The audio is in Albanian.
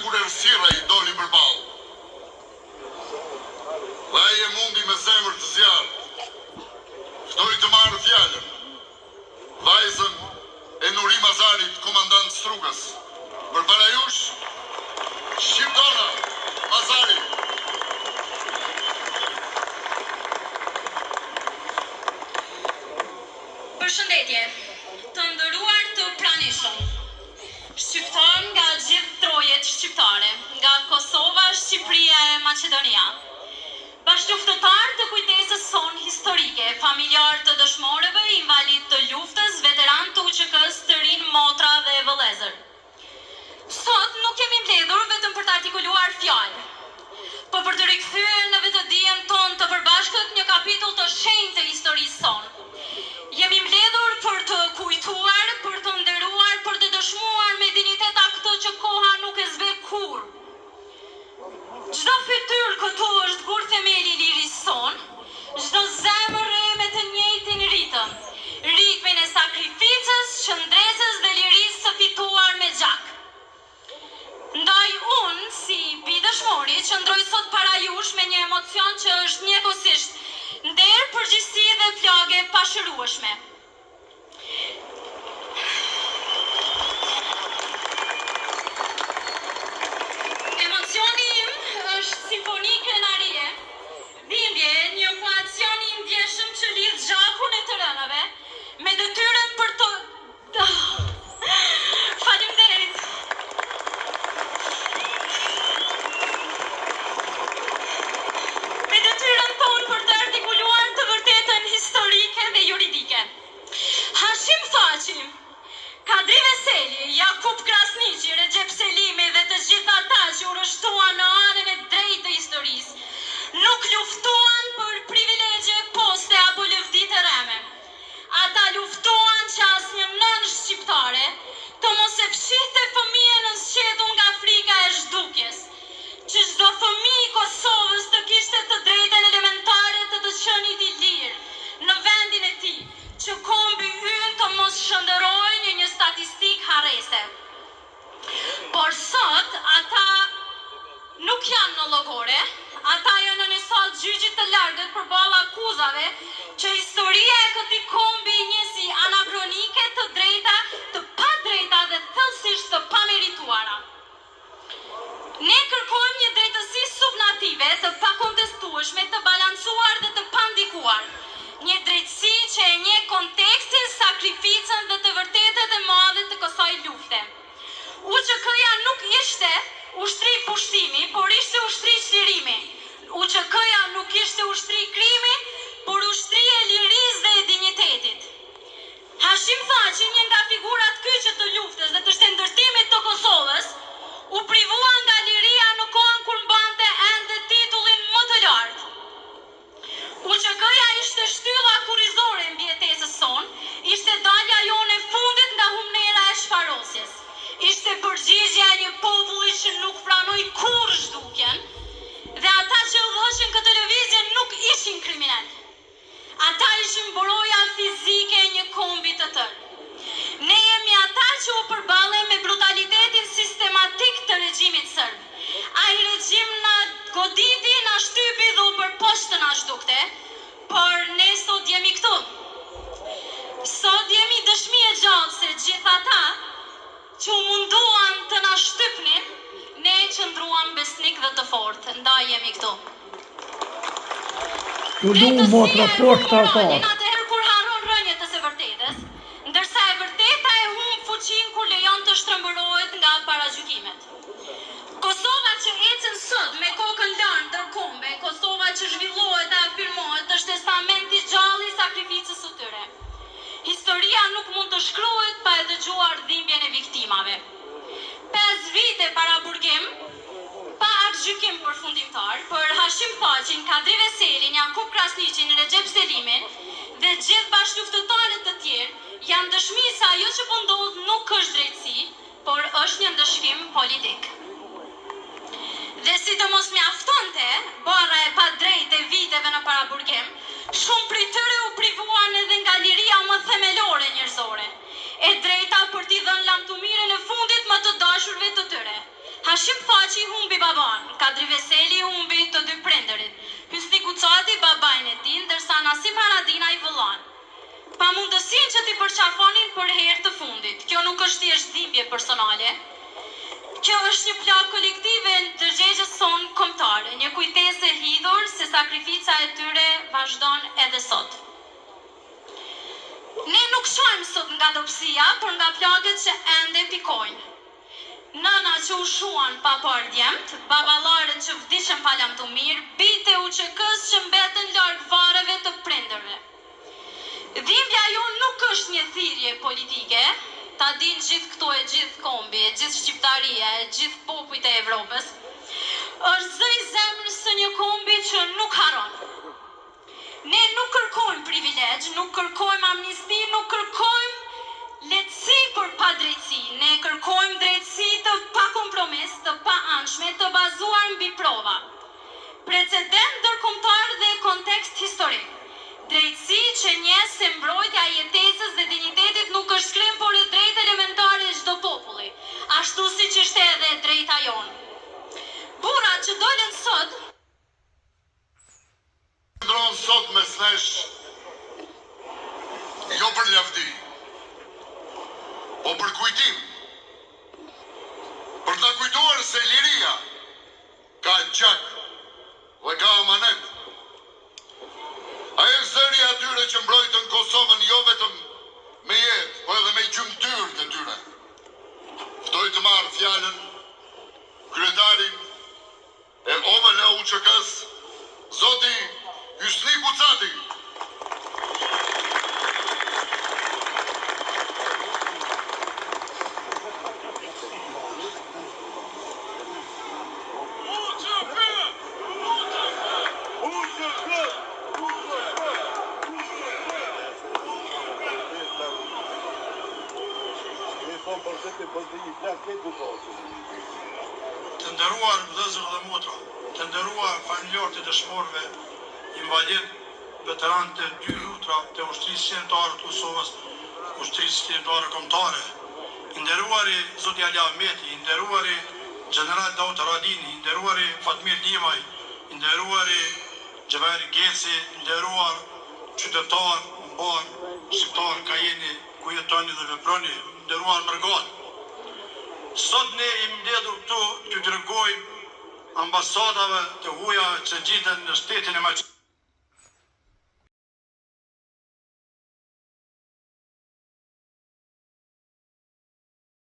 sikur errësira i doli përballë. Dhe ai e mundi me zemër të zjarrtë. Ftoj të marrë fjalën vajzën e Nuri Mazarit, komandant Strugës. Përpara jush, Shqipdona Mazari. Përshëndetje, të nderuar të pranishëm, shqiptarë nga gjithë trojet shqiptare, nga Kosova, Shqipëria e Maqedonia, bashkëluftëtarë të kujtesës sonë historike, familjarë të dëshmorëve, invalidë të luftës, veteranë të UÇK-së, të rinj, motra dhe vëllezër. Sot nuk jemi mbledhur vetëm për të artikuluar fjalë, po për të rikthyer në vetëdijen tonë të përbashkët një kapitull të shenjtë të historisë sonë. Jemi mbledhur për të kujtuar, për të nderuar, për të dëshmuar me dinjitet atë që koha nuk e zbeh kurrë. Çdo fytyrë këtu është gurthemeli i lirisë sonë, çdo zemër rreh me të njëjtin ritëm, ritmin e sakrificës, qëndresës dhe lirisë së fituar me gjak. Ndaj unë, si bijë dëshmori, qëndroj sot para jush me një emocion që është njëkohësisht nder, përgjegjësi dhe plagë e pashërueshme. Emocioni im është simfoni krenarie, dhimbje, një ekuacion i ndjeshëm që lidh gjakun e të rënëve me detyrën për të Faleminderit. Me detyrën tonë për të artikuluar të vërtetën historike dhe juridike. Hashim Thaçi, Kadri Veseli, Jakup Krasniqi, Rexhep Selimi dhe të gjithë ata që u rreshtuan në anën e drejtë të historisë, nuk luftuan për privilegje, poste apo lëvdi të rreme. Ata luftuan që asnjë nënë shqiptare të mos e fshihte fëmijën nën sqetull nga frika e zhdukjes, që çdo fëmijë i Kosovës të kishte të drejtën elementare të të qenit i lirë në vendin e tij, që kombi ynë të mos shndërrohej në një statistikë harrese. Por sot ata nuk janë në llogore, ata janë në një sallë gjyqi të largët përballë akuzave që historia e këtij kombi i njeh si anakronike, të drejta, të padrejta dhe thellësisht të pamerituara. Ne kërkojmë një drejtësi subnative, të pakontestueshme, të balancuar dhe të pandikuar. Një drejtësi që e njeh kontekstin, sakrificën dhe të vërtetën e madhe të kësaj lufte. UÇK-ja nuk ishte ushtri pushtimi, por ishte ushtri çlirimi. UÇK-ja nuk ishte ushtri krimi, por ushtri e lirisë dhe e dinjitetit. Hashim Thaçi, një nga figurat kyçe të luftës dhe të shtetndërtimit të Kosovës, u privua nga liria në kohën kur mbante ende titullin më të lartë. UÇK-ja ishte shtylla kurrizore e mbijetesës sonë, ishte dalja jonë e fundit nga humnera e shfarosjes. Ishte përgjigjja e një populli që nuk pranoi kurrë zhdukjen, dhe ata që udhëhoqën këtë lëvizje nuk ishin kriminelë. Ata ishin mburoja fizike e një kombi të tërë. Ne jemi ata që u përballem me brutalitetin sistematik të regjimit serb. Ai regjim na goditi, na shtypi dhe u përpoq të na zhdukte, por ne sot jemi këtu. Sot jemi dëshmi e gjallë se gjithë ata që u munduan të na shtypnin, ne qëndruam besnikë dhe të fortë, ndaj jemi këtu. Tu lu motra Drejtësia e humb poshtë moralin altar. atëherë kur harron rrënjët e së vërtetës, ndërsa e vërteta e humb fuqinë kur lejon të shtrembërohet nga paragjykimet. Kosova që ecën sot me kokën lart ndër kombe, Kosova që zhvillohet e afirmohet është testament i gjallë i sakrificës së tyre. Historia nuk mund të shkruhet pa e dëgjuar dhimbjen e viktimave. 5 vite paraburgim, pa aktgjykim përfundimtar, për Hashim Thaçin, Kadri Veselin, Jakup Krasniqin, Rexhep Selimin dhe gjithë bashkëluftëtarët të tjerë, janë dëshmi se ajo që po ndodh nuk është drejtësi, por është një ndëshkim politik. Dhe si të mos mjaftonte barra e padrejtë e viteve në paraburgim, shumë prej tyre u privuan edhe nga liria më themelore njerëzore, e drejta për t'i dhënë lamtumirën e fundit më të dashurve të tyre. Hashim Thaçi. babanë, Kadri Veseli humbi të dy prindërit, Hysni Gucati babain e tij, ndërsa Nasim Haradinaj vëllanë. Pamundësinë që t'i përqafonin për herë të fundit. Kjo nuk është thjesht dhimbje personale. Kjo është një plagë kolektive e ndërgjegjes sonë kombëtare, një kujtesë e hidhur se sakrifica e tyre vazhdon edhe sot. Ne nuk qajmë sot nga dobësia, por nga plagët që ende pikojnë. Nëna që u shuan pa parë djemtë, baballarët që vdiqën pa lamtumirë, bijtë e UÇK-së që mbetën larg varreve të prindërve. Dhimbja jonë nuk është një thirrje politike, ta dinë gjithë këtu e gjithë kombi, e gjithë shqiptaria, e gjithë popujt e Evropës. Është zë i zemrës së një kombi që nuk harron. Ne nuk kërkojmë privilegj, nuk kërkojmë amnisti, nuk kërkojmë lehtësi për padrejtësi. Ne kërkojmë drejtësi të pakompromis, të paanshme, të bazuar mbi prova. Precedent ndërkombëtar dhe kontekst historik. Drejtësi që njeh se mbrojtja e jetesës dhe dinjitetit nuk është krim por e drejtë elementare e çdo populli, ashtu siç ishte edhe e drejta jonë. Burrat që dolën sot, Qëndron sot mes nesh jo për lavdi, po për kujtim, për të na kujtuar se liria ka gjak dhe ka amanet. Ai është zëri i atyre që mbrojtën Kosovën jo vetëm me jetë, po edhe me gjymtyrët e tyre. Ftoj të marrë fjalën kryetarin e OVL UÇK-së, zoti Hysni Gucati. Të nderuar vëllezër dhe motra, të nderuar familjarë të dëshmorëve, invalidë, veteranë të dy luftërave të Ushtrisë Çlirimtare të Kosovës, Ushtrisë Çlirimtare Kombëtare, i nderuari zoti Ali Ahmeti, i nderuari gjeneral Daut Haradinaj, i nderuari Fatmir Limaj, i nderuari Xhevahir Geci, i nderuar qytetarë mbarë shqiptarë ka jeni, ku jetoni dhe veproni, i nderuar mërgatë. Sot ne jemi mbledhur këtu t'ju tregojmë ambasadave të huaja që gjenden në shtetin e Maqedonisë.